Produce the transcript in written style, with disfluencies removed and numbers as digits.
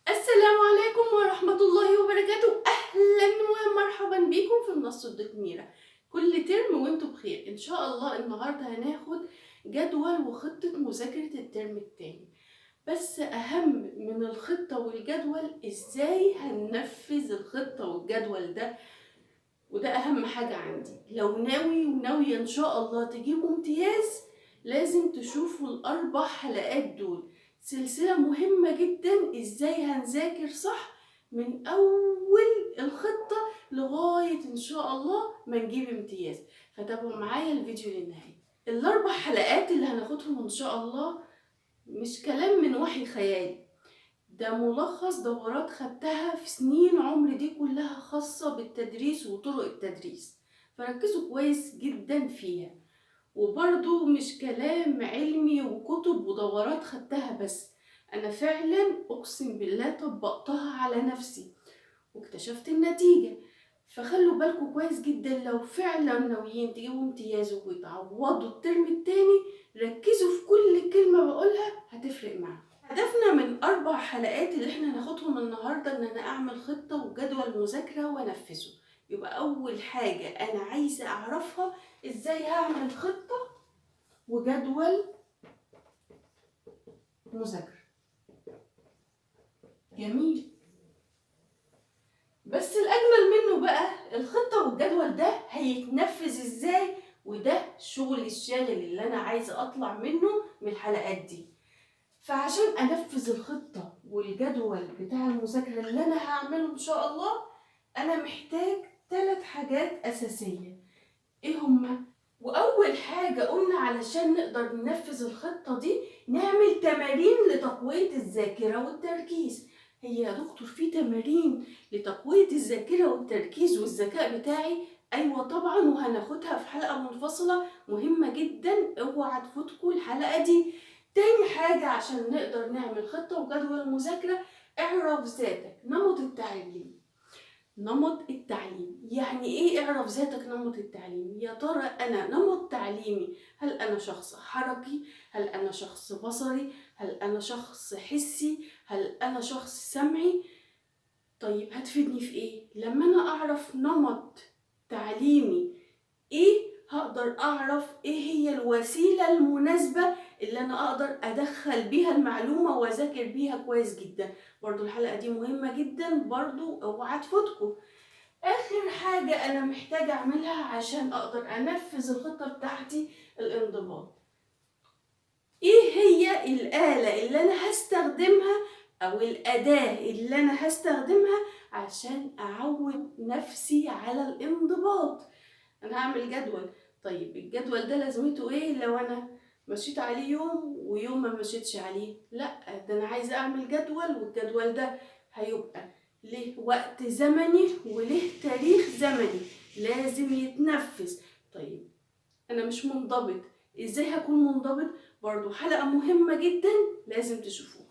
السلام عليكم ورحمة الله وبركاته. أهلا ومرحبا بكم في منصة دكميرة. كل ترم وانتم بخير إن شاء الله. النهاردة هناخد جدول وخطة مذاكرة الترم التاني، بس أهم من الخطة والجدول إزاي هننفذ الخطة والجدول ده، وده أهم حاجة عندي. لو ناوي وناوية إن شاء الله تجيبوا امتياز لازم تشوفوا الأربع حلقات دول، سلسلة مهمة جدا إزاي هنذاكر صح من أول الخطة لغاية إن شاء الله ما نجيب امتياز. فتابعوا معايا الفيديو للنهاية. الأربع حلقات اللي هناخدهم إن شاء الله مش كلام من وحي خيالي، ده ملخص دورات خدتها في سنين عمري دي كلها خاصة بالتدريس وطرق التدريس، فركزوا كويس جدا فيها. وبرضو مش كلام علمي وكتب ودورات خدتها بس، أنا فعلا أقسم بالله طبقتها على نفسي واكتشفت النتيجة. فخلوا بالكم كويس جدا، لو فعلا ناويين تجيبوا امتياز وتعوضوا الترم التاني ركزوا في كل كلمة بقولها، هتفرق معاكم. هدفنا من 4 حلقات اللي احنا هناخدهم النهاردة ان انا اعمل خطة وجدول مذاكرة وانفذه. يبقى اول حاجة انا عايزة اعرفها ازاي هعمل خطة وجدول مذاكرة. جميل، بس الاجمل منه بقى الخطة والجدول ده هيتنفذ ازاي، وده شغل الشاغل اللي انا عايزة اطلع منه من الحلقات دي. فعشان انفذ الخطة والجدول بتاع المذاكرة اللي انا هعمله ان شاء الله، انا محتاج 3 حاجات اساسية. ايه هما؟ واول حاجة قلنا علشان نقدر ننفذ الخطة دي نعمل تمارين لتقوية الذاكرة والتركيز. هي يا دكتور في تمارين لتقوية الذاكرة والتركيز والذكاء بتاعي؟ ايوه طبعا، وهناخدها في حلقة منفصلة مهمة جدا، اوعى تفوتكوا الحلقة دي. تاني حاجة عشان نقدر نعمل خطة وجدول مذاكرة، اعرف ذاتك، نمط التعليم. نمط التعليم يعني ايه اعرف ذاتك نمط التعليم؟ يا ترى انا نمط تعليمي، هل انا شخص حركي؟ هل انا شخص بصري؟ هل انا شخص حسي؟ هل انا شخص سمعي؟ طيب هتفيدني في ايه؟ لما انا اعرف نمط تعليمي ايه، هقدر اعرف ايه هي الوسيلة المناسبة اللي انا اقدر ادخل بيها المعلومة واذاكر بيها كويس جدا. برضو الحلقة دي مهمة جدا، برضو اوعى تفوتكم. اخر حاجة انا محتاجة اعملها عشان اقدر انفذ الخطة بتاعتي الانضباط. ايه هي الآلة اللي انا هستخدمها او الأداة اللي انا هستخدمها عشان اعود نفسي على الانضباط؟ انا هعمل جدول. طيب الجدول ده لازمته ايه لو انا مشيت عليه يوم ويوم ما مشيتش عليه؟ لا، ده انا عايزه اعمل جدول، والجدول ده هيبقى له وقت زمني وله تاريخ زمني لازم يتنفذ. طيب انا مش منضبط، ازاي هكون منضبط؟ برضو حلقة مهمة جدا لازم تشوفوها.